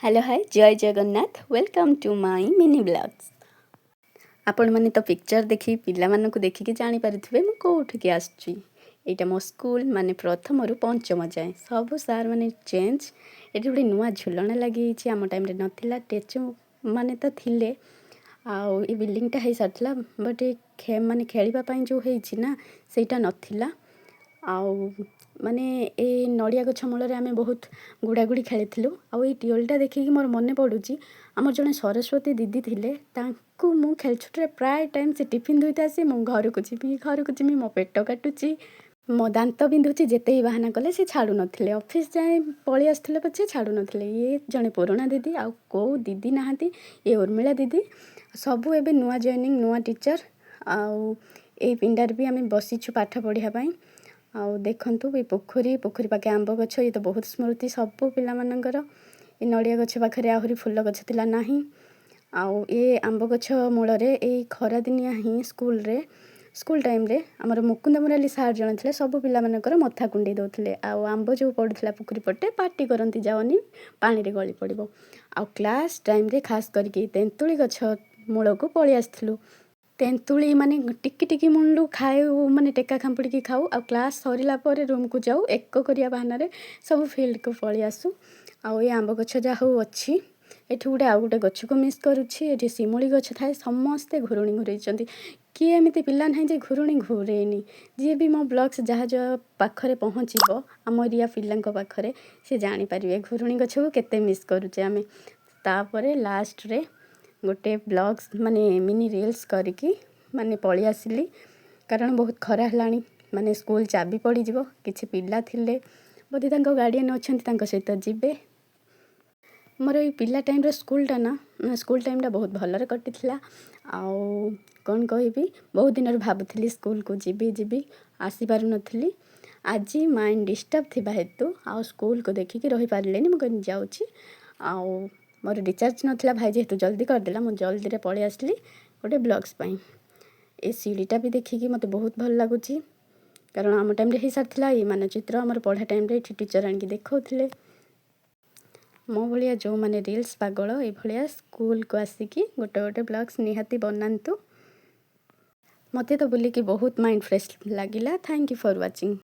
Hello, hi, ଜୟ Jagannath. Welcome to my mini vlogs. ଆପଣମାନେ ତ ପିକ୍ଚର ଦେଖି, ପିଲାମାନଙ୍କୁ ଦେଖିକି ଜାଣିପାରୁଥିବେ ମୁଁ କେଉଁଠିକି ଆସୁଛି। ଏଇଟା ମୋ ସ୍କୁଲ, ମାନେ ପ୍ରଥମରୁ ପଞ୍ଚମ ଯାଏଁ ସବୁ ସାର୍ ମାନେ ଚେଞ୍ଜ। ଏଠି ଗୋଟେ ନୂଆ ଝୁଲଣା ଲାଗିଯାଇଛି, ଆମ ଟାଇମ୍ରେ ନଥିଲା। ଟିଚର୍ ମାନେ ତ ଥିଲେ ଆଉ ଏ ବିଲ୍ଡିଂଟା ହେଇସାରିଥିଲା, ବଟ୍ ଏ ମାନେ ଖେଳିବା ପାଇଁ ଯେଉଁ ହେଇଛି ନା, ସେଇଟା ନଥିଲା। ଆଉ ମାନେ ଏ ନଡ଼ିଆ ଗଛ ମୂଳରେ ଆମେ ବହୁତ ଗୁଡ଼ାଗୁଡ଼ି ଖେଳିଥିଲୁ। ଆଉ ଏଇ ଟ୍ୟୁବୱେଲ୍ଟା ଦେଖିକି ମୋର ମନେ ପଡ଼ୁଛି, ଆମର ଜଣେ ସରସ୍ୱତୀ ଦିଦି ଥିଲେ। ତାଙ୍କୁ ମୁଁ ଖେଳଛୁଟିରେ ପ୍ରାୟ ଟାଇମ୍ ସେ ଟିଫିନ୍ ଧୋଇତେ ଆସି, ମୁଁ ଘରକୁ ଯିବି, ଘରକୁ ଯିବି, ମୋ ପେଟ କାଟୁଛି, ମୋ ଦାନ୍ତ ବିନ୍ଧୁଛି, ଯେତେ ବି ବାହାନା କଲେ ସେ ଛାଡ଼ୁନଥିଲେ। ଅଫିସ୍ ଯାଏଁ ପଳେଇ ଆସୁଥିଲେ ପଛେ ଛାଡ଼ୁନଥିଲେ। ଇଏ ଜଣେ ପୁରୁଣା ଦିଦି, ଆଉ କେଉଁ ଦିଦି ନାହାନ୍ତି। ଇଏ ଉର୍ମିଳା ଦିଦି। ସବୁ ଏବେ ନୂଆ ଜଏନିଂ, ନୂଆ ଟିଚର୍। ଆଉ ଏଇ ପିଣ୍ଡାରେ ବି ଆମେ ବସିଛୁ ପାଠ ପଢ଼ିବା ପାଇଁ। ଆଉ ଦେଖନ୍ତୁ ଏ ପୋଖରୀ, ପୋଖରୀ ପାଖେ ଆମ୍ବ ଗଛ। ଇଏ ତ ବହୁତ ସ୍ମୃତି ସବୁ ପିଲାମାନଙ୍କର। ଏ ନଡ଼ିଆ ଗଛ ପାଖରେ ଆହୁରି ଫୁଲ ଗଛ ଥିଲା, ନାହିଁ। ଆଉ ଏ ଆମ୍ବ ଗଛ ମୂଳରେ ଏଇ ଖରାଦିନିଆ ହିଁ ସ୍କୁଲରେ, ସ୍କୁଲ ଟାଇମ୍ରେ ଆମର ମୁକୁନ୍ଦ ମୁରାଲି ସାର୍ ଜଣେ ଥିଲେ। ସବୁ ପିଲାମାନଙ୍କର ମଥା କୁଣ୍ଡେଇ ଦେଉଥିଲେ। ଆଉ ଆମ୍ବ ଯେଉଁ ପଡ଼ୁଥିଲା ପୋଖରୀ ପଟେ, ପାଟି କରନ୍ତି, ଯାଅନି, ପାଣିରେ ଗଳି ପଡ଼ିବ। ଆଉ କ୍ଲାସ୍ ଟାଇମ୍ରେ ଖାସ୍ କରିକି ତେନ୍ତୁଳି ଗଛ ମୂଳକୁ ପଳେଇ ଆସିଥିଲୁ। ତେନ୍ତୁଳି ମାନେ ଟିକି ଟିକି ମୁଣ୍ଡୁ ଖାଉ, ମାନେ ଟେକା ଖାମ୍ପୁଡ଼ିକି ଖାଉ। ଆଉ କ୍ଲାସ୍ ସରିଲା ପରେ ରୁମ୍କୁ ଯାଉ, ଏକ କରିବା ବାହାନାରେ ସବୁ ଫିଲ୍ଡକୁ ପଳେଇ ଆସୁ। ଆଉ ଏ ଆମ୍ବ ଗଛ ଯାହା ହଉ ଅଛି। ଏଠି ଗୋଟେ ଆଉ ଗୋଟେ ଗଛକୁ ମିସ୍ କରୁଛି। ଏଠି ଶିମୁଳି ଗଛ ଥାଏ। ସମସ୍ତେ ଘୁରୁଣି ଘୁରେଇଛନ୍ତି। କିଏ ଏମିତି ପିଲା ନାହିଁ ଯେ ଘୁରୁଣି ଘୁରେଇନି। ଯିଏ ବି ମୋ ବ୍ଲଗ୍ସ ଯାହା ଯାହା ପାଖରେ ପହଞ୍ଚିବ, ଆମ ଏରିଆ ପିଲାଙ୍କ ପାଖରେ, ସେ ଜାଣିପାରିବେ ଘୁରୁଣି ଗଛକୁ କେତେ ମିସ୍ କରୁଛେ ଆମେ। ତାପରେ ଲାଷ୍ଟରେ ଗୋଟେ ବ୍ଲଗ୍ସ, ମାନେ ମିନି ରିଲ୍ସ କରିକି ମାନେ ପଳେଇ ଆସିଲି, କାରଣ ବହୁତ ଖରା ହେଲାଣି। ମାନେ ସ୍କୁଲ ଚାବି ପଡ଼ିଯିବ। କିଛି ପିଲା ଥିଲେ, ବୋଧେ ତାଙ୍କ ଗାର୍ଡ଼ିଆନ୍ ଅଛନ୍ତି, ତାଙ୍କ ସହିତ ଯିବେ। ମୋର ଏଇ ପିଲା ଟାଇମ୍ର ସ୍କୁଲଟା ନା, ସ୍କୁଲ ଟାଇମ୍ଟା ବହୁତ ଭଲରେ କଟିଥିଲା। ଆଉ କ'ଣ କହିବି, ବହୁତ ଦିନରୁ ଭାବୁଥିଲି ସ୍କୁଲକୁ ଯିବି ଯିବି, ଆସିପାରୁନଥିଲି। ଆଜି ମାଇଣ୍ଡ ଡିଷ୍ଟର୍ବ ଥିବା ହେତୁ ଆଉ ସ୍କୁଲକୁ ଦେଖିକି ରହିପାରିଲିନି। ମୁଁ କହିଲି ଯାଉଛି। ଆଉ ମୋର ରିଚାର୍ଜ ନଥିଲା, ଭାଇ ଯେହେତୁ ଜଲ୍ଦି କରିଦେଲା, ମୁଁ ଜଲ୍ଦିରେ ପଳେଇ ଆସିଲି ଗୋଟେ ବ୍ଲଗ୍ସ ପାଇଁ। ଏ ସିଡ଼ିଟା ବି ଦେଖିକି ମୋତେ ବହୁତ ଭଲ ଲାଗୁଛି, କାରଣ ଆମ ଟାଇମ୍ରେ ହେଇସାରିଥିଲା। ଏଇ ମାନଚିତ୍ର ଆମର ପଢ଼ା ଟାଇମ୍ରେ ଏଠି ଟିଚର୍ ଆଣିକି ଦେଖାଉଥିଲେ। ମୋ ଭଳିଆ ଯେଉଁମାନେ ରିଲ୍ସ ପାଗଳ, ଏଇଭଳିଆ ସ୍କୁଲକୁ ଆସିକି ଗୋଟେ ଗୋଟେ ବ୍ଲଗ୍ସ ନିହାତି ବନାନ୍ତୁ। ମୋତେ ତ ବୁଲିକି ବହୁତ ମାଇଣ୍ଡ ଫ୍ରେଶ୍ ଲାଗିଲା। Thank you for watching.